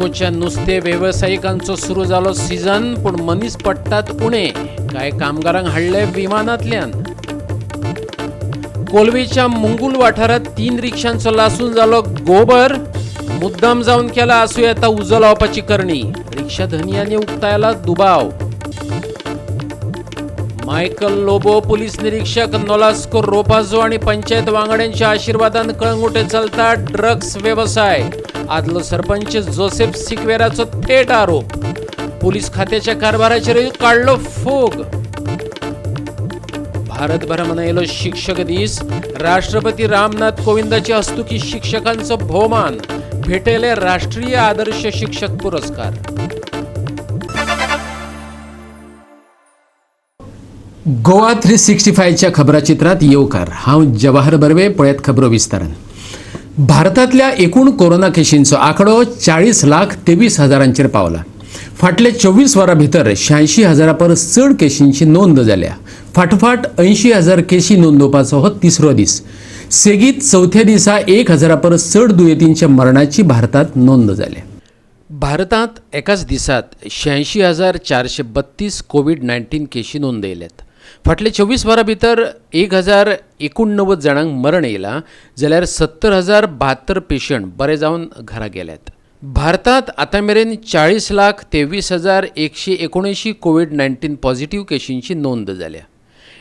वास्कोच्या नुस्तें वेवसायिकांचो सुरू जालो सीजन, पूण मनीस पडटात उणे. कांय कामगारांक हाडले विमानांतल्यान. कोलवेच्या मुंगूल वाठारांत 3 रिक्षांचो लासून जालो गोबर. मुद्दाम जावन केला आसूं येता उजो लावपाची करणी. रिक्षा धनयांनी उक्तायला दुबाव. मायकल लोबो, पोलीस निरीक्षक नोलास्को रोपाजो आणि पंचायत वांगड्यांच्या आशीर्वादान कळंगुटे चलता ड्रग्स व्यवसाय. आदलो सरपंच जोसेफ सिक्वेराचो थेट आरोप. पोलीस खात्याच्या कारभाराचेर काडलो फोग. भारतभर मनयलो शिक्षक दीस. राष्ट्रपती रामनाथ कोविंदाच्या हस्तुकी शिक्षकांचो भोवमान. भेटयले राष्ट्रीय आदर्श शिक्षक पुरस्कार. गोवा 365च्या खबराचित्रात येवकार. हांव जवाहर बर्वे. पळयत खबरो विस्तारान. भारतांतल्या एकूण कोरोना केशींचो आंकडो 40,23,000 पावला. फाटले 24 वरां भितर 86,000 परस चड केशींची नोंद जाल्या. फाटोफाट 80,000 केशी नोंदोवपाचो हो तिसरो दीस. सेगीत चवथ्या दिसा 1,000 परस चड दुयेंतींच्या मरणाची भारतांत नोंद जाल्या. भारतांत एकाच दिसात 86,432 कोवीड-19 केशी नोंदयल्यात. फाटले 24 वरां भितर 1,089 जाणांक मरण येयलां, जाल्यार 70,072 पेशंट बरे जावन घरा गेल्यात. भारतांत आतां मेरेन 40,23,179 कोवीड-19 पॉझिटिव्ह केशींची नोंद जाल्या.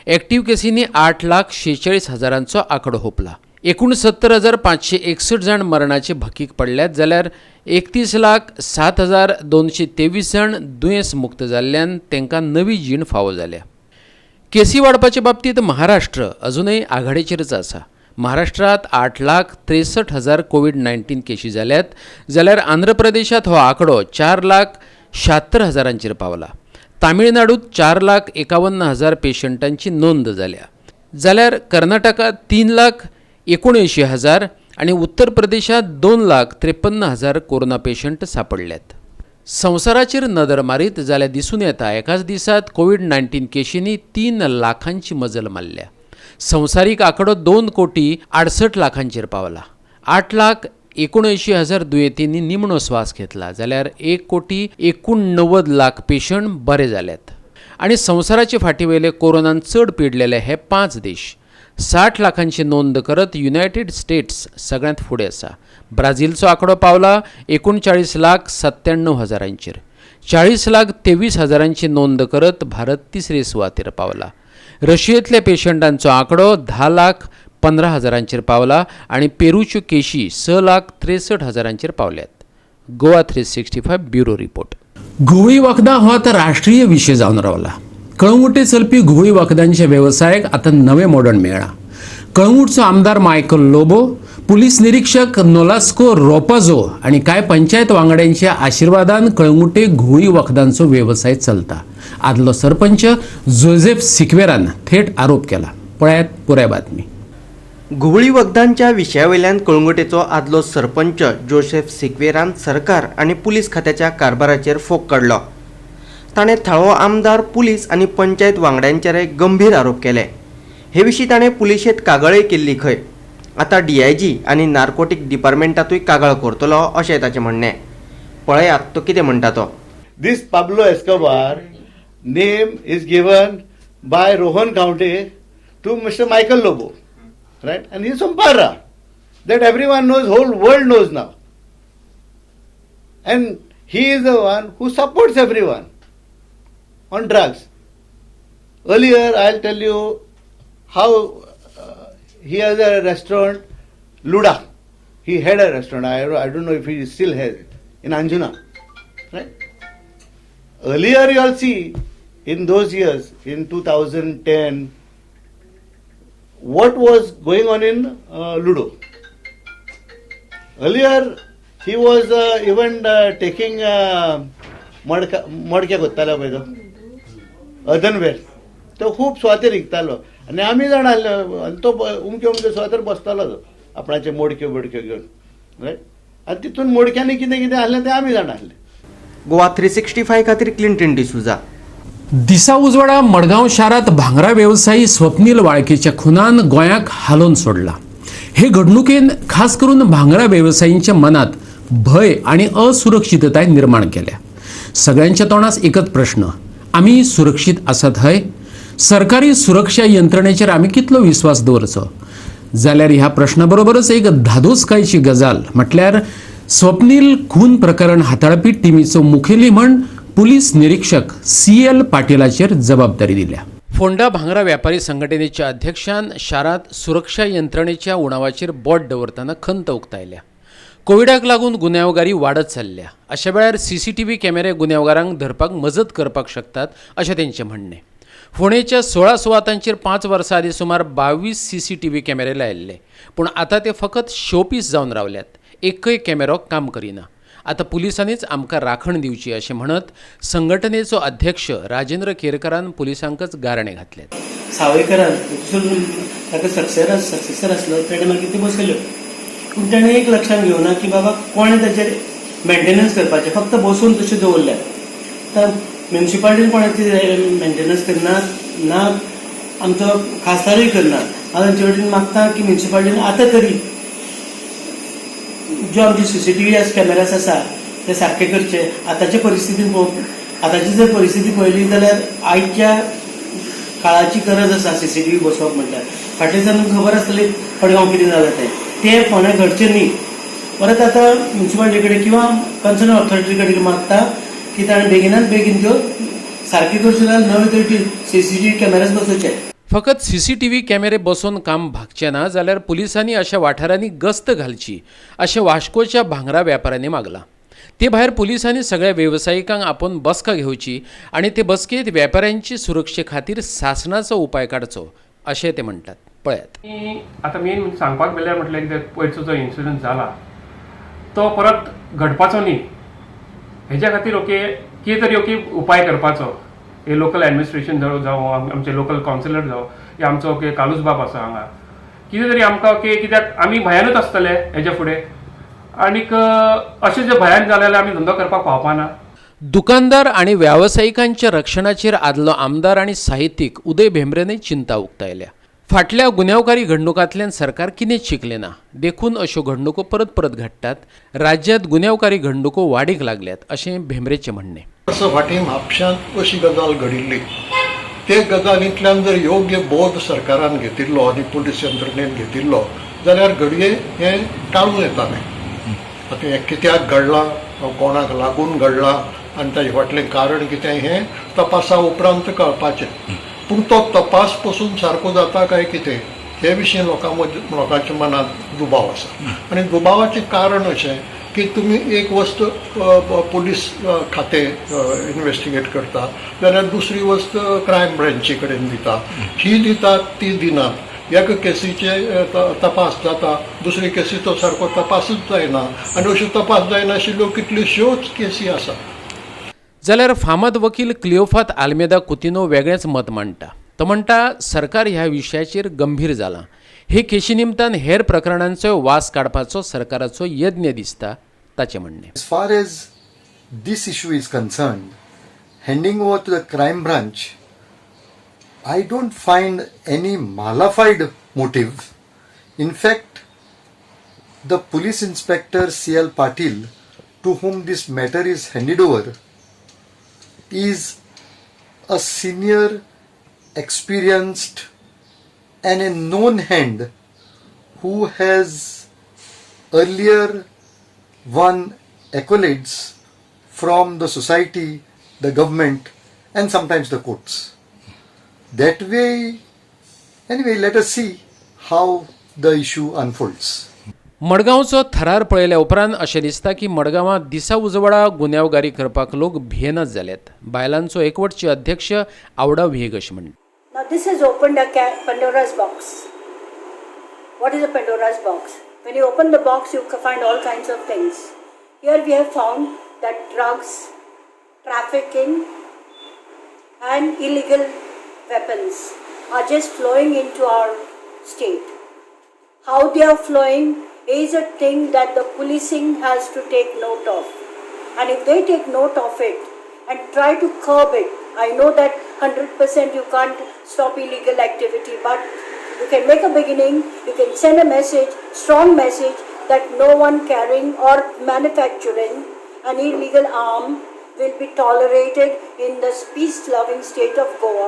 एक्टिव्ह केसींनी 8,46,000 आंकडो हुपला. 69,561 जाण मरणाचे भकीक पडल्यात, जाल्यार 31,07,223 जाण दुयेंस मुक्त जाल्ल्यान तांकां नवी जीण फावो जाल्या. केसी वाडपाचे बाबतींत महाराष्ट्र अजूनय आघाडेचेरच आसा. महाराष्ट्रांत 8,63,000 कोवीड-19 केशी जाल्यात, जाल्यार आंध्र प्रदेशांत हो आंकडो 4,76,000 पावला. तामिळनाडूत 4,51,000 पेशंटांची नोंद जाल्या, जाल्यार कर्नाटकांत 3,79,000 आनी उत्तर प्रदेशांत 2,53,000 कोरोना पेशंट सापडल्यात. संवसाराचेर नदर मारीत जाल्यार दिसून येता एकाच दिसात कोवीड-19 केशींनी 3 लाखांची मजल मारल्या. संवसारीक आंकडो 2,68,00,000 पावला. 8,79,000 दुयेंतींनी निमणो स्वास घेतला, जाल्यार 1,89,00,000 पेशंट बरे जाल्यात. आनी संवसाराचे फाटीवयले कोरोनान चड पिडलेले हे 5 देश. 60 लाखांची नोंद करत युनायटेड स्टेट्स सगळ्यांत फुडें आसा. ब्राझीलचो आंकडो पावला 39,97,000. 40,23,000 नोंद करत भारत तिसरे सुवातेर पावला. रशियेंतल्या पेशंटांचो आंकडो 10,15,000 पावला आनी पेरूच्यो केशी 6,63,000 पावल्यात. Goa 365 bureau report. घुंवळी वखदां हो आतां राष्ट्रीय विशय जावन रावला. कळंगुटे चलपी घुंवळी वखदांच्या वेवसायाक आतां नवें मोडण मेळ्ळां. कळंगूटचो आमदार मायकल लोबो, पुलीस निरीक्षक नोलास्को रोपाजो आनी कांय पंचायत वांगड्यांच्या आशिर्वादान कळंगुटे घुंवळी वखदांचो वेवसाय चलता. आदलो सरपंच जोसेफ सिक्वेरान थेट आरोप केला. पळयात पुराय बातमी. घुंवळी वखदांच्या विशया वयल्यान कळंगुटेचो आदलो सरपंच जोसेफ सिक्वेरान सरकार आनी पुलीस खात्याच्या कारभाराचेर फोग काडलो. ताणें थळावो आमदार, पुलीस आनी पंचायत वांगड्यांचेर गंभीर आरोप केले. हे विशीं ताणें पुलिशेंत कागाळय केल्ली खंय. आतां डीआयजी आनी नार्कोटीक डिपार्टमेंटांतूय कागाळ करतलो अशें ताचें म्हणणें. पळयात तो कितें म्हणटा तो. This Pablo Escobar name is given by Rohan Khaunte to Mister Michael Lobo, right? And he's from Parra. That everyone knows, whole world knows now. And he is the one who supports everyone on drugs. Earlier, I'll tell you how he has a restaurant, Luda. He had a restaurant. I don't know if he still has it, in Anjuna, right? Earlier, you all see, in those years, in 2010, what was going on in Ludo. Earlier, he was even taking मडक्या कोत्तालो पळय तो अर्दनवेर, तो खूब सुवातेर विकतालो आनी आमी जाणा आसले. आनी तो उमके उमके सुवातेर बसतालो तो आपणाचे मोडक्यो बोडक्यो घेवन, रायट? आनी तितून मोडक्यांनी कितें कितें आसलें तें आमी जाणा आसले. गोवा 365 खातीर क्लिंटन डिसुजा. दिसा उजवाडा मडगांव शारांत भांगरा वेवसायी स्वप्नील वाळकेच्या खुनान गोंयाक हालोवन सोडला. हे घडणुकेन खास करून भांगरा वेवसायींच्या मनात भंय आनी असुरक्षितताय निर्माण केल्या. सगळ्यांच्या तोंडास एकच प्रश्न, आमी सुरक्षीत आसात हय? सरकारी सुरक्षा यंत्रणेचेर आमी कितलो विस्वास दवरचो? जाल्यार ह्या प्रश्ना बरोबरच एक धादोसकायची गजाल म्हटल्यार स्वप्नील खून प्रकरण हाताळपी टिमीचो मुखेली म्हण पुलीस निरीक्षक सी.एल. पाटीलाचेर जबाबदारी दिल्या. फोंडा भांगरा व्यापारी संघटनेच्या अध्यक्षान शारांत सुरक्षा यंत्रणेच्या उणावाचेर बोट दवरतना खंत उक्तायल्या. कोविडाक लागून गुन्यांवगारी वाडत चल्ल्या. अशा वेळार सीसीटीव्ही कॅमेरे गुन्यांवगारांक धरपाक मजत करपाक शकतात अशें तेंचें म्हणणें. फोंडेच्या 16 सुवातांचेर 5 वर्सां आदीं सुमार 22 सीसीटीव्ही कॅमेरे लायिल्ले, पूण आतां ते फकत शोपीस जावन रावल्यात. एकय कॅमेरो काम करिना. आतां पुलिसांनीच आमकां राखण दिवची अशें म्हणत संघटनेचो अध्यक्ष राजेंद्र केरकारान पुलिसांकच गाराणें घातलें. सावयकरान ताका सक्सेसर आसलो, तेणें मागीर त्यो बसयल्यो. पूण तेणें एक लक्षांत घेवना की बाबा कोणें ताचेर मेंटेनन्स करपाचें, फक्त बसून तशें दवरल्यात. आतां म्युनिसिपालिटीन कोणाची मेंटेनन्स करना ना, आमचो खासदारूय करना. हांव तांचे कडेन मागता की म्युनिसिपालिटीन आतां तरी ज्यो आमचे सीसीटीव्ही कॅमेरास आसा ते सारके करचे. आतांचे परिस्थितीन पळोवप, आतांची जर परिस्थिती पळयली जाल्यार आयच्या काळाची गरज आसा सीसीटीव्ही बसोवप. म्हणल्यार फाटल्या दिसा तुमकां खबर आसतली मडगांव कितें जालां तें, तें फोंड्या घडचें न्ही. परत आतां म्युनिसिपालिटी कडेन किंवा कन्सर्न ऑथॉरिटी कडेन मागता की ताणें बेगिनात बेगीन त्यो सारक्यो करच्यो, जाल्यार नवे तरी सीसीटीव्ही कॅमेरास बसोवचे. फकत सीसीटीव्ही कॅमेरे बसोवन काम भागचें ना, जाल्यार पुलिसांनी अशा वाठारांनी गस्त घालची अशें वास्कोच्या भांगरा व्यापाऱ्यांनी मागलां. ते भायर पुलिसांनी सगळ्या वेवसायिकांक आपोवन बसका घेवची आनी ते बसकेंत व्यापाऱ्यांची सुरक्षे खातीर सासणाचो उपाय काडचो अशें ते म्हणटात. पळयात. आतां मेन सांगपाक गेल्यार म्हटल्यार कितें, पयरचो जो इन्सिडंट जाला तो परत घडपाचो न्ही हेज्या खातीर ओके कितें तरी ओके उपाय करपाचो. हे लोकल एडमिनिस्ट्रेशन जावं, आमचे लोकल कावन्सिलर जावं, या आमचो ओके कालूस बाब आसा हांगा, कितें तरी आमकां ओके, कित्याक आमी भयानूच आसतले हेज्या फुडें. आनीक अशें जर भयान जालें जाल्यार आमी धंदो करपाक पावपाना. दुकानदार आनी व्यावसायिकांच्या रक्षणाचेर आदलो आमदार आनी साहित्यीक उदय भेंब्रेनय चिंता उक्तायल्या. फाटल्या गुन्यांवकारी घडणुकांतल्यान सरकार कितेंच शिकलें ना, देखून अश्यो घडणुको परत परत घडटात. राज्यांत गुन्यांवकारी घडणुको वाडीक लागल्यात अशें भेंब्रेचें म्हणणें. वर्सां फाटीं म्हापश्यांत अशी गजाल घडिल्ली. ते गजालींतल्यान जर योग्य बोध सरकारान घेतिल्लो आनी पुलीस यंत्रणेन घेतिल्लो जाल्यार घडये हें टाळूं येतालें. आतां हें कित्याक घडलां, कोणाक लागून घडलां आनी ताजे फाटलें कारण कितें हें तपासा उपरांत कळपाचें. पूण तो तपास पसून सारको जाता काय कितें हे विशीं लोकांच्या मनांत दुबाव आसा. आनी दुबावाचें कारण अशें की तुमी एक वस्त पुलीस खातें इन्वेस्टिगेट करता जाल्यार दुसरी वस्त क्रायम ब्रांची कडेन दिता, ही दितात ती दिनात. एका केसीचे तपास जाता, दुसरे केसीचो सारको तपासूच जायना आनी अश्यो तपास जायनाशिल्ल्यो कितल्योश्योच केसी आसात. जाल्यार फामाद वकील क्लियोफात आल्मेदा कुतिनो वेगळेंच मत मांडटा. तो म्हणटा सरकार ह्या विशयाचेर गंभीर जालां. हे केशी निमतान हेर प्रकरणांचो वास काडपाचो सरकाराचो यत्न दिसता ताचें म्हणणें. As far as this issue is concerned, handing over to the crime branch, I don't find any malafide motive. In fact, the police inspector C.L. Patil, to whom this matter is handed over, is a senior, experienced and a known hand who has earlier won accolades from the society, the government, and sometimes the courts. That way, anyway, let us see how the issue unfolds. मडगांवचो थरार पळयल्या उपरांत अशें दिसता की मडगांवां दिसा उजवाडा गुन्यांवगारी करपाक लोक भियेनच जाल्यात. बायलांचो एकवटचे अध्यक्ष आवडा व्हिएगश म्हणटा. Now, this has opened a Pandora's box. What is a Pandora's box? When you open the box, you can find all kinds of things. Here we have found that drugs, trafficking, and illegal weapons are just flowing into our state. How they are flowing is a thing that the policing has to take note of. And if they take note of it and try to curb it, I know that 100% you can't stop illegal activity, but you can make a beginning, you can send a message, strong message that no one carrying or manufacturing an illegal arm will be tolerated in this peace-loving state of Goa,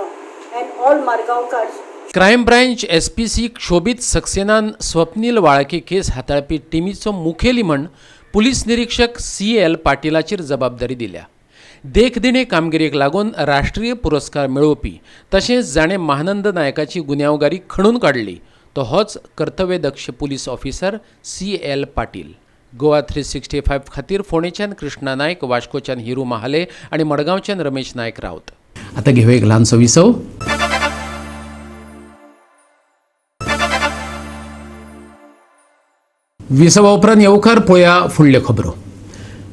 and all Margaonkars. Crime branch SPC Shobhit सक्सेनान Swapnil Walke केस हाताळपी टिमीचो मुखेली म्हण police निरीक्षक CL. पाटीलाचेर जबाबदारी दिल्या. देखदिणे कामगिरीक लागून राष्ट्रीय पुरस्कार मेळोवपी तशेंच जाणें महानंद नायकाची गुन्यांवगारी खणून काडली तो होच कर्तव्यदक्ष police officer C L. Patil. Goa 365 खातीर फोंडेच्यान कृष्णा नायक, वास्कोच्यान हिरू महाले आनी मडगांवच्यान रमेश नायक राऊत. आतां घेवया एक ल्हानसो विसव. विसवा उपरांत येवकार पळया फुडल्यो खबरो.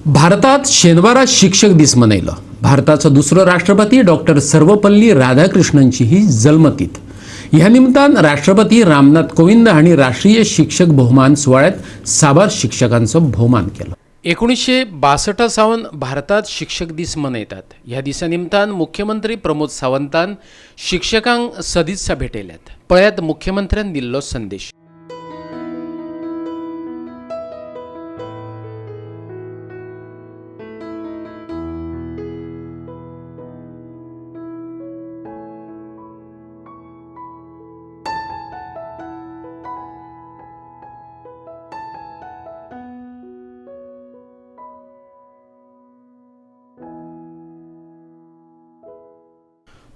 भारतात शेनवारा शिक्षक दीस मनयलो. भारताचो दुसरो राष्ट्रपती डॉक्टर सर्वपल्ली राधाकृष्णनची ही जल्मतीथ. ह्या निमतान राष्ट्रपती रामनाथ कोविंद हांणी राष्ट्रीय शिक्षक भोवमान सुवाळ्यात साबार शिक्षकांचो भोवमान केलो. 1962 सावन भारतात शिक्षक दीस मनयतात. ह्या दिसा निमतान मुख्यमंत्री प्रमोद सावंतान शिक्षकांक सदित्सा भेटयल्यात. पळयात मुख्यमंत्र्यान दिल्लो संदेश.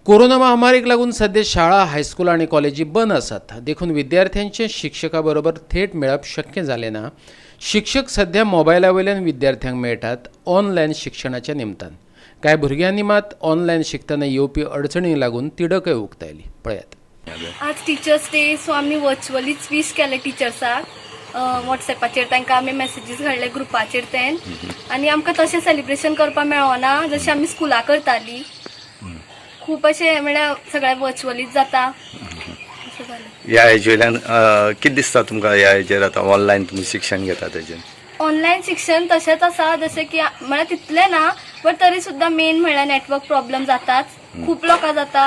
कोरोना महामारीक लागून सध्या शाळा, हायस्कूल आनी कॉलेजी बंद आसात. देखून विद्यार्थ्यांचे शिक्षका बरोबर थेट मेळप शक्य जालें ना. शिक्षक सध्या मोबायला वयल्यान विद्यार्थ्यांक मेळटात ऑनलायन शिक्षणाच्या निमतान. कांय भुरग्यांनी मात ऑनलायन शिकतना येवपी अडचणींक लागून तिडकय उक्तायली. पळयात. आज टिचर्स डे, सो आमी वर्च्युअलीच वीश केले टिचर्साक. वॉट्सएपाचेर तांकां आमी मॅसेजीस घाडले ग्रुपाचेर तेन, आनी आमकां तशें सेलिब्रेशन करपाक मेळना जशें आमी स्कुला करताली. खूब अशें म्हळ्यार सगळें वर्च्युअलीच जाता. ह्या हेजेवयल्यान कितें दिसता तुमकां? ह्या हेजेर आतां ऑनलायन तुमी शिक्षण घेता तेजेर ऑनलायन शिक्षण तशेंच आसा जशें की म्हळ्यार तितलें ना, बट तरी सुद्दां मेन म्हळ्यार नेटवर्क प्रॉब्लम जाताच. खूब लोकां जाता,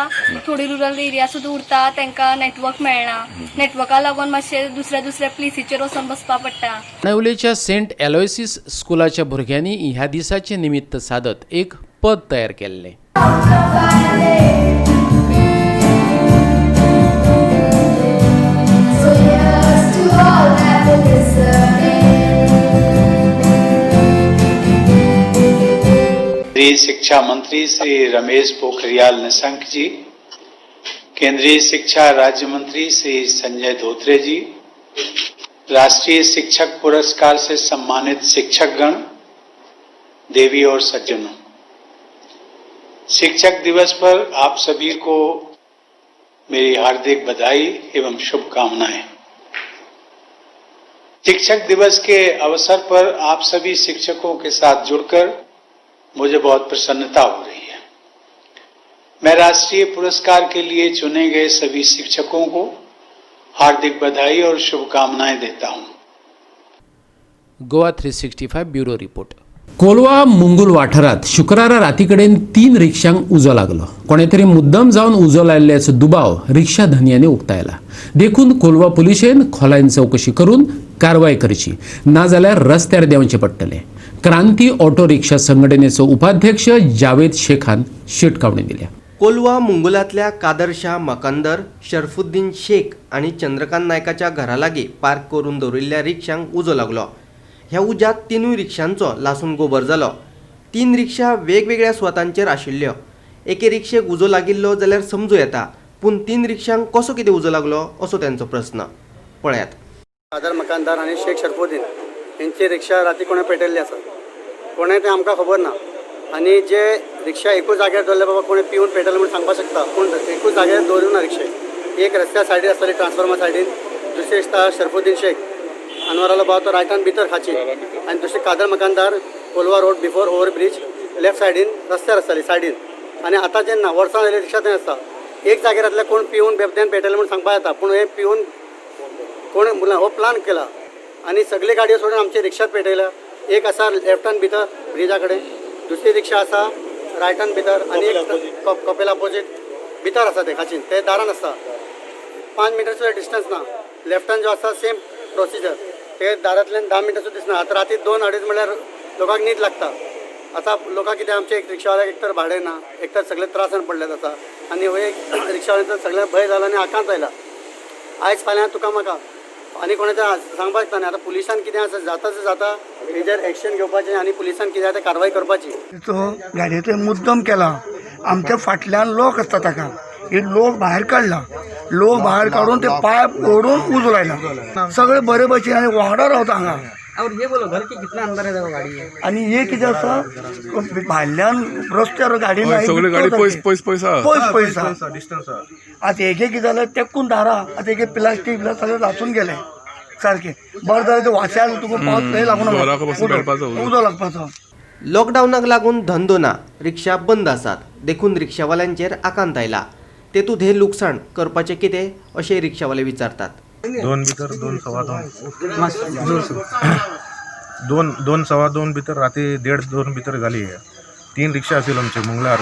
थोडी रुरल एरिया सुद्दां उरता, तांकां नेटवर्क मेळना. नेटवर्का लागून मातशें दुसऱ्या दुसऱ्या प्लेसीचेर वचून बसपा पडटा. बाणावलेच्या सेंट एलोयसीस स्कुलाच्या भुरग्यांनी ह्या दिसाचें निमित्त सादत एक पद तयार केल्लें. केंद्रीय शिक्षा मंत्री श्री रमेश पोखरियाल निशंक जी, केंद्रीय शिक्षा राज्य मंत्री श्री संजय धोत्रे जी, राष्ट्रीय शिक्षक पुरस्कार से सम्मानित शिक्षकगण, देवी और सज्जनों, शिक्षक दिवस पर आप सभी को मेरी हार्दिक बधाई एवं शुभकामनाएं। शिक्षक दिवस के अवसर पर आप सभी शिक्षकों के साथ जुड़कर मुझे बहुत प्रसन्नता हो रही है। मैं राष्ट्रीय पुरस्कार के लिए चुने गए सभी शिक्षकों को हार्दिक बधाई और शुभकामनाएं देता हूं। Goa 365 bureau report. Colva Mungul वाठारात शुक्रारा रातीकडेन 3 रिक्षांक उजो लागलो. कोणे तरी मुद्दम जावन उजो लायिल्ल्याचो दुबाव रिक्षा धनयांनी उक्तायला. देखून कोलवा पुलिशेन खोलायेन चवकशी करून कारवाय करची, नाजाल्यार रस्त्यार देंवचें पडटलें. क्रांती ऑटो रिक्षा संघटनेचो उपाध्यक्ष जावेद शेखान शिटकावणी दिल्या. कोलवा मुंगुलांतल्या कादरशाह मकंदर, शरफुद्दीन शेख आनी चंद्रकांत नायकाच्या घरा लागीं पार्क करून दवरिल्ल्या रिक्षांक उजो लागलो. ह्या उज्यांत 3 रिक्षांचो लासून गोबर जालो. 3 रिक्षा वेगवेगळ्या सुवातांचेर आशिल्ल्यो. एके रिक्षेक उजो लागिल्लो जाल्यार समजूं येता, पूण 3 रिक्षांक कसो कितें उजो लागलो असो तेंचो प्रस्न. पळयात. कादर मकानदार आनी शेख शरफुद्दीन हेंची रिक्षा राती कोणें पेटयल्ली आसा, कोणें तें आमकां खबर ना. आनी जे रिक्षा एकूच जाग्यार दवरले बाबा कोणें पिवन पेटयले म्हूण सांगपाक शकता, पूण एकूच जाग्यार दवरूंक ना रिक्षे. एक रस्त्या सायडीन आसताली ट्रान्सफॉर्मर सायडीन, दुसरी दिसता शरफुद्दीन शेख अनवरालो भाव तो रायटान भितर खाची, आनी दुसरी Kader Makandar Colva road before over bridge left सायडीन रस्त्यार आसताली सायडीन. आनी आतां जेन्ना वर्सां जाली रिक्षा थंय आसता. एक जाग्यार कोण पिवन बेबद्यान पेटयले म्हूण सांगपाक येता, पूण हें पिवन कोण हो प्लान केला आनी सगळे गाडयो सोडून आमची रिक्षात पेटयल्या. एक आसा लेफ्टान भितर ब्रिजा कडेन, दुसरी रिक्षा आसा रायटान भितर, आनी एक कपेल अपोजीट भितर आसा. ते खाचीन ते दारान आसता, 5 मिटर सुद्दां डिस्टन्स ना. लेफ्टान जो आसा सेम प्रोसिजर. ते दारांतल्यान 10 मिनटां सुद्दां दिसना. आतां राती 2 अडीच म्हणल्यार लोकांक न्हीद लागता. आतां लोकांक कितें आमचे एक रिक्षावाल्याक एक तर भाडें ना, एक तर सगळे त्रासान पडल्यात आतां आनी हो एक रिक्षावाल्यांचो सगळ्यांक भंय जाला आनी आकांत आयला. आयज फाल्यां तुका म्हाका आनी कोणाचें सांगपाक शकता न्ही. आतां पुलिसान कितें आसा जाता तें जाता, हेजेर एक्शन घेवपाचें आनी पुलिसान कितें आसा तें कारवाय करपाची. तो गाडयेचो मुद्दम केला. आमच्या फाटल्यान लोक आसता ताका, हे लोक भायर काडला, लोक भायर काडून ते पायप ओडून उजो लायला. सगळे बरे भशेन आनी वांगडा रावता हांगा. और ये बोलो घर के कितना अंदर है देखो गाड़ी है. आनी हे कितें आसा भायल्यान रस्त्यार गाडी ना, सगळी गाडी पयस पयस पयस आहा. पयस पयस आहा. आतां हेजे कितें जालें तेकून दारां आतां हेगे प्लास्टीक बिलास्टीक सगळें लासून गेलें सारकें. बरें जालें तें वाश्यार तुका पावस थंय लागून उजो लागपाचो. लॉकडावनाक लागून धंदो ना, रिक्षा बंद आसात, देखून रिक्षावाल्यांचेर आकांत आयला. तेतूंत हें लुकसाण करपाचें कितें अशें रिक्षावाले विचारतात. 2 भितर 2 सवा 2 2 सवा 2 भितर राती 1.5 2 भितर जाली. 3 रिक्षा आशिल्ल्यो आमचे मंगळार,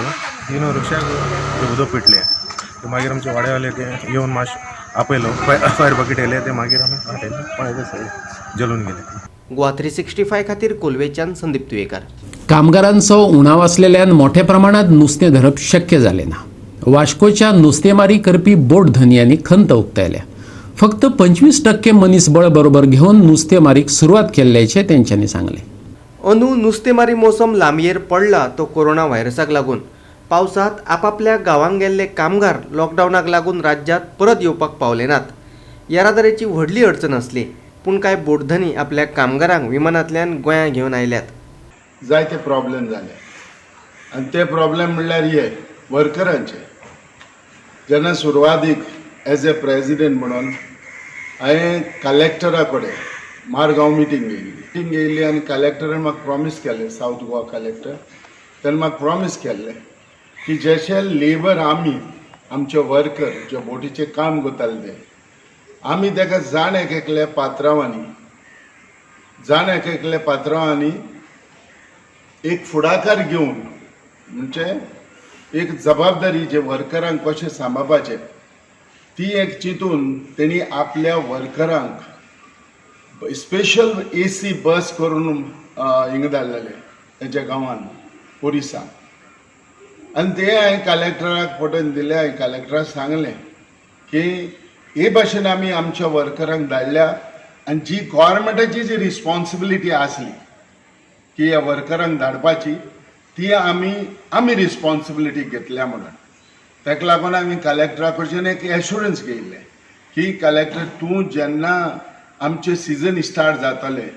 3 रिक्षाक उदक पेटलें. ते मागीर आमचे वाड्यावाले ते येवन मातशें आपयलो, फायर बकेट येयले, ते मागीर आमी हाडले, पळयले सगळे जलून गेले. गोवा 365 खातीर कोलवेच्यान संदीप तुयेकर. कामगारांचो उणाव आसलेल्यान मोठ्या प्रमाणात नुस्तें धरप शक्य जालें ना. वास्कोच्या नुस्तेमारी करपी बोट धनयांनी खंत उक्तायल्या. फक्त 25% मनीसबळ बरोबर घेवन नुस्तेमारीक सुरवात केल्ल्याचें तेंच्यांनी सांगलें. अंदू नुस्तेमारी मोसम लांबयेर पडला तो कोरोना व्हायरसाक लागून. पावसांत आपापल्या गांवांक गेल्ले कामगार लॉकडावनाक लागून राज्यांत परत येवपाक पावले नात. येरादारीची व्हडली अडचण आसली, पूण कांय बोटधनी आपल्या कामगारांक विमानांतल्यान गोंयांत घेवन आयल्यात. जायते प्रॉब्लेम जाले आनी ते प्रॉब्लेम म्हणल्यार हे वर्करांचे. जेन्ना सुरवातीक एज ए प्रेजिडेंट म्हणून हांवें कलेक्टरा कडेन मारगांव मिटींग घेयल्ली. मिटींग घेयल्ली आनी कलेक्टरान म्हाका प्रॉमीस केलें, सावथ गोवा कलेक्टर, तेणें म्हाका प्रॉमीस केल्लें की जशे लेबर आमी आमचे वर्कर जे बोटीचें काम करताले ते आमी ताका जाण एक एकल्या पात्रांवांनी एक फुडाकार घेवन म्हणजे एक जबाबदारी जे वर्करांक कशें सांबाळपाचें ती एक चिंतून तेणी आपल्या वर्करांक स्पेशल AC बस करून हिंगा धाडलेले तेंच्या गांवान ओरिसा. आनी ते हांवें कलेक्टराक पटोवन दिलें. हांवें कलेक्टराक सांगलें की हे भाशेन आमी आमच्या वर्करांक धाडल्या आनी जी गोवोरमेंटाची जी रिस्पोन्सिबिलिटी आसली की ह्या वर्करांक धाडपाची ती आमी रिस्पोन्सिबिलिटी घेतल्या म्हणून. ताका लागून आमी कलेक्टरा कडच्यान एक एश्युरन्स घेयल्लें की कलेक्टर तूं जेन्ना आमचें सिजन स्टार्ट जातलें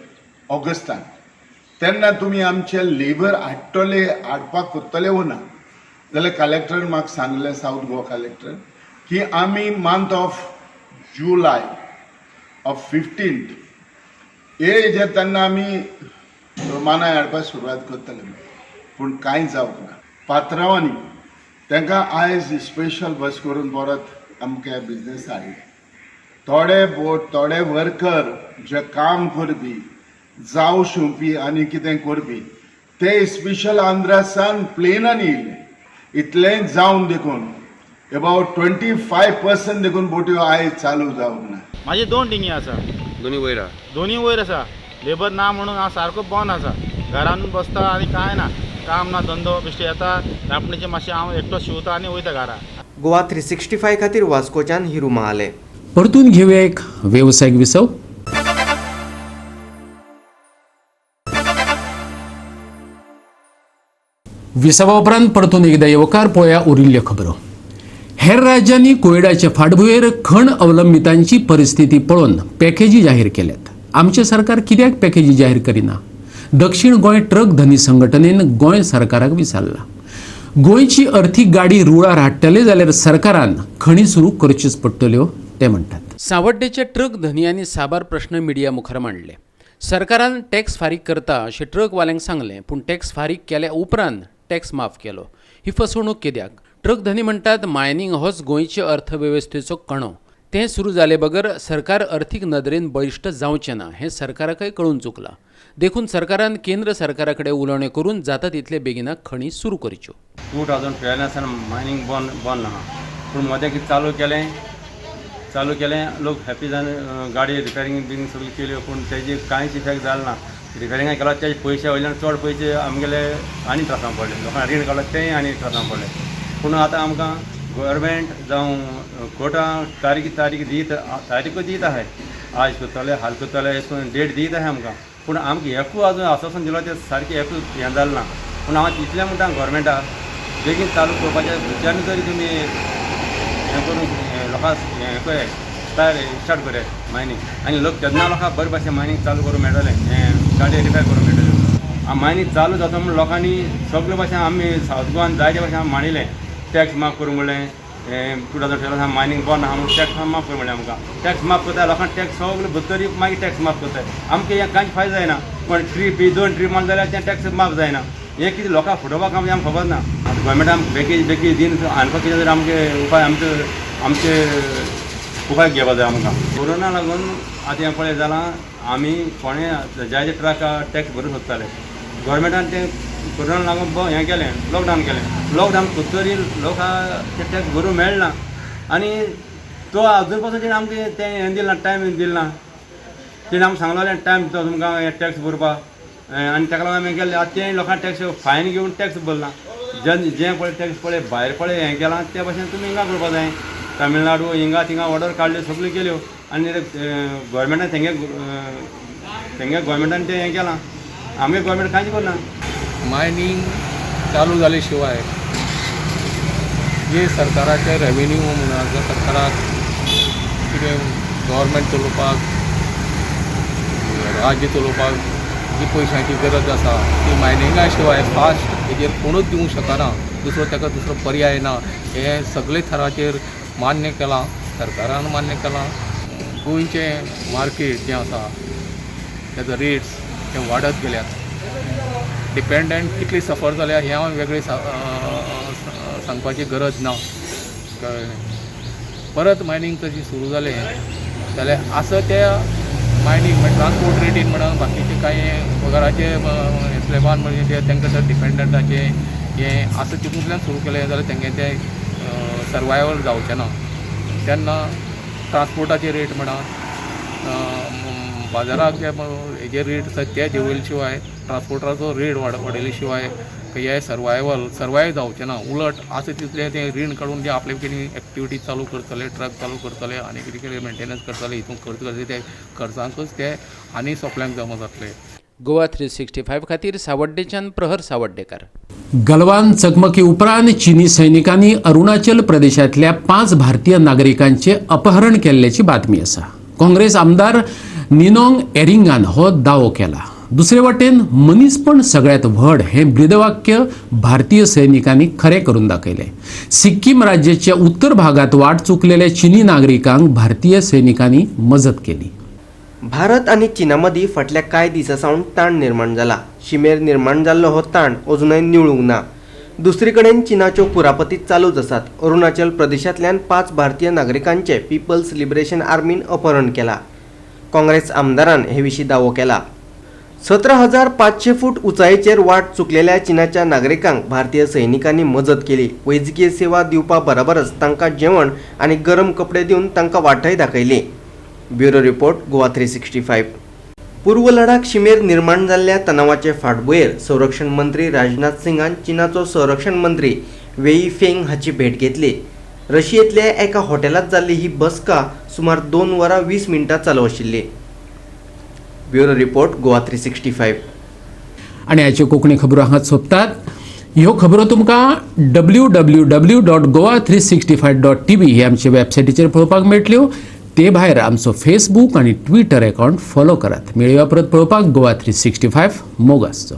ऑगस्टान तेन्ना तुमी आमचे लेबर हाडटले, हाडपाक कोत्तले वो ना. जाल्यार कलेक्टरान म्हाका सांगलें, सावथ गोवा कलेक्टर, की आमी मंथ ऑफ जुलाय ऑफ 15 हे हेजेर तेन्ना आमी मानाय हाडपाक सुरवात करतले. पूण कांय जावंक ना. पात्रांवांनी तांकां आयज स्पेशल बस करून परत आमकां बिजनेस हाडले. थोडे बोट, थोडे वर्कर जे काम करपी, जावं शिंवपी आनी कितें करपी ते स्पेशल आंध्रासान प्लेनान येयले. इतलें जावन देखून एबावट 25% देखून बोट्यो आयज चालू जावंक ना. म्हाजी 2 डिंगी आसा, दोनी वयर आसा, दोनी वयर आसा. लेबर ना म्हणून हांव सारको बंद आसा, घरान बसता आनी कांय ना, काम ना धंदो, बेश्टे येता रांपणीचें मातशें हांव एकटो शिंवता आनी वयता घरा. गोवा 365 खातीर वास्कोच्यान हिरू महाले. परतून घेऊया एक वेवसायीक विसव. विसवा उपरांत परतून एकदा येवकार पळोवया उरिल्ल्यो खबरो. हेर राज्यांनी कोविडाचे फाटभुंयेर खण अवलंबितांची परिस्थिती पळोवन पॅकेजी जाहीर केल्यात. आमचें सरकार कित्याक पॅकेजी जाहीर करिना? दक्षिण गोंय ट्रक धनी संघटनेन गोंय सरकाराक विचारला. गोंयची अर्थीक गाडी रुळार हाडटले जाल्यार सरकारान खणी सुरू करच्योच पडटल्यो ते म्हणटात. सावड्डेचे ट्रक धनयांनी साबार प्रश्न मिडिया मुखार मांडले. सरकारान टॅक्स फारीक करता अशें ट्रकवाल्यांक सांगलें, पूण टॅक्स फारीक केल्या उपरांत टॅक्स माफ केलो. ही फसवणूक कित्याक? ट्रक धनी म्हणटात मायनिंग होच गोंयचे अर्थवेवस्थेचो कणो. तें सुरू जाले बगर सरकार अर्थीक नदरेन बळिश्ट जावचें ना हें सरकाराकय कळून चुकलां. देखून सरकारान केंद्र सरकारा कडेन उलोवणें करून जाता तितले बेगिना खणी सुरू करच्यो. 2012 सावन मायनिंग बंद आहा, पूण मदें कितें चालू केलें चालू केलें, लोक हॅपी जावन गाडी रिपेरींग बीन सगळी केल्यो, पूण तेजे कांयच इफेक्ट जालो ना. रिपेरिंगा केला तेजे पयशे वयल्यान चड पयशे आमगेले आनी त्रासान पडले, लोकांक रीण काडलो तेंय आनी त्रासान पडले. पूण आतां आमकां गोवोरमेंट जावं कोर्टां तारीख तारीख दीत, तारीखूय दीत आहाय, आयज करतले हाल करतले अशें करून डेट दीत आहाय आमकां. पूण आमकां एकूय आजून आश्वासन दिलो तें सारकें एकूय हें जालें ना. पूण हांव इतलें म्हणटा गोवोरमेंटाक बेगीन चालू करपाचें, दुसऱ्यान तरी तुमी हें करून लोकांक हें करयात, स्टार्ट करयात मायनींग, आनी लोक तेन्ना लोकांक बरे भाशेन मायनींग चालू करूंक मेळटलें, हें गाडी रिपेर करूंक मेळटल्यो. मायनींग चालू जाता म्हूण लोकांनी सगळे भाशेन आमी सावथ गोवान जायते भाशेन आमी मांडिल्लें, टॅक्स माफ करूं म्हणलें, 2012 मायनींग बंद आहा म्हणून टॅक्स माफ कर म्हणलें. आमकां टॅक्स माफ करता, लोकांक टॅक्स सगळे भरतरी मागीर टॅक्स माफ करताय, आमकां हें कांयच फायदो जायना. पण ट्रीप बी 2 ट्रीप मारले जाल्यार तें टॅक्स माफ जायना. हें कितें लोकांक फटोवपाक आमकां खबर ना. आतां गोवोरमेंटान बेगीन बेगीन दिन हाडपाक कितें तरी आमचे उपाय आमचे आमचे उपाय घेवपा जाय आमकां. कोरोना लागून आतां हें पळय जालां, आमी कोणें जायते ट्रक टॅक्स भरूंक सोदताले, गोवोरमेंटान तें कोरोना लागून हें केलें, लॉकडावन केलें. लॉकडावन करतरी लोकांक ते टॅक्स भरूंक मेळना, आनी तो अजून पासून तेणें आमकां तें हें दिलें ना, टायम दिलें ना. तेणें आमकां सांगलेलें टायम दिता तुमकां हें टॅक्स भरपाक, आनी ताका लागून आमी केलें. आतां तें लोकांक टॅक्स फायन घेवन टॅक्स भरना, जें पळय टॅक्स पळय भायर पळय हें केलां त्या भाशेन तुमी हिंगा करपा जाय. तामिळनाडू हिंगा थिंगा ऑर्डर काडल्यो सगल्यो केल्यो, आनी गोवोरमेंटान तेंगे तेंगे गोवोरमेंटान तें हें केलां, आमगे गोवोरमेंट कांयच करना. मायनींग चालू जाले शिवाय जे सरकाराचे रेवेन्यू म्हणा, सरकाराक कितें गव्हर्मेंट चलोवपाक, राज्य चलोवपाक जी पयशांची गरज आसा ती मायनिंगा शिवाय फास्ट हेजेर कोणूच दिवंक शकना, दुसरो ताका दुसरो पर्याय ना. हें सगळे थराचेर मान्य केलां, सरकारान मान्य केलां. गोंयचें मार्केट जें आसा तेजो रेट्स ते वाडत गेल्यात, डिपेंडंट कितली सफर जाल्या हें हांव वेगळें सांगपाची गरज ना. कळ्ळें? परत मायनींग तशी सुरू जालें जाल्यार आसा त्या मायनींग म्हणजे ट्रान्सपोर्ट रेटीन म्हणा, बाकीचे कांय पगाराचे स्लॅबान म्हणजे ते तांकां जर डिपेंडंटाचें हें आसा तितूंतल्यान सुरू केलें जाल्यार तेंगे तें सर्वायवल जावचें ना. तेन्ना ट्रान्सपोर्टाचे रेट म्हणा, बाजाराक जे हेजे रेट आसा ते देंवयले शिवाय, ट्रान्सपोर्टाचो रेट वाडयले शिवाय हे सर्वायव जावचें ना. उलट आसा तितलें तें रीण काडून जे आपले कितें एक्टिविटी चालू करतले, ट्रक चालू करतले आनी कितें कितें मेंटेनन्स करतले, हितून खर्च करतले, ते खर्चांकूच ते आनी सोंपल्यांक जमा जातले. गोवा 365 खातीर सावड्डेच्यान प्रहर सावड्डेकर. गलवान चकमकी उपरांत चीनी सैनिकांनी अरुणाचल प्रदेशांतल्या 5 भारतीय नागरिकांचे अपहरण केल्ल्याची बातमी आसा. काँग्रेस आमदार निनोंग एरिंगान हो दावो केला. दुसरे वटेन मनीसपण सगळ्यात व्हड हें ब्रीदवाक्य भारतीय सैनिकांनी खरें करून दाखयलें. सिक्कीम राज्याच्या उत्तर भागात वाट चुकलेल्या चीनी नागरिकांक भारतीय सैनिकांनी मजत केली. भारत आनी चीना मदीं फाटल्या कांय दिसां सावन ताण निर्माण जाला. शिमेर निर्माण जाल्लो हो ताण अजुनय निवळूंक ना. दुसरी कडेन चीनाच्यो कुरापती चालूच आसात. अरुणाचल प्रदेशांतल्यान 5 भारतीय नागरिकांचे पीपल्स लिबरेशन आर्मीन अपहरण केला. काँग्रेस आमदारान हे विशीं दावो केला. 17,500 फूट उंचायेचेर वाट चुकलेल्या चीनाच्या नागरिकांक भारतीय सैनिकांनी मजत केली. वैजकीय सेवा दिवपा बराबरच तांकां जेवण आनी गरम कपडे दिवन तांकां वाटय दाखयली. Bureau report, Goa 365. पूर्व लडाख शिमेर निर्माण जाल्ल्या तणावाचे फाटभुंयेर संरक्षण मंत्री राजनाथ सिंगान चीनाचो संरक्षण मंत्री वेई फेंग हाची भेट घेतली. रशियेंतल्या एका हॉटेलांत जाल्ली ही बसका सुमार 2 वरां 20 मिनटां चालू आशिल्ली. Bureau report, Goa 365. आनी हाच्यो कोंकणी खबरो हांगा सोंपतात. ह्यो खबरो तुमकां www.goa365.tv ही आमचे वेबसायटीचेर पळोवपाक मेळटल्यो. ते भायर आमचो फेसबूक आनी ट्विटर अकावंट फॉलो करात. मेळुया परत पळोवपाक गोवा 365. मोग आसचो.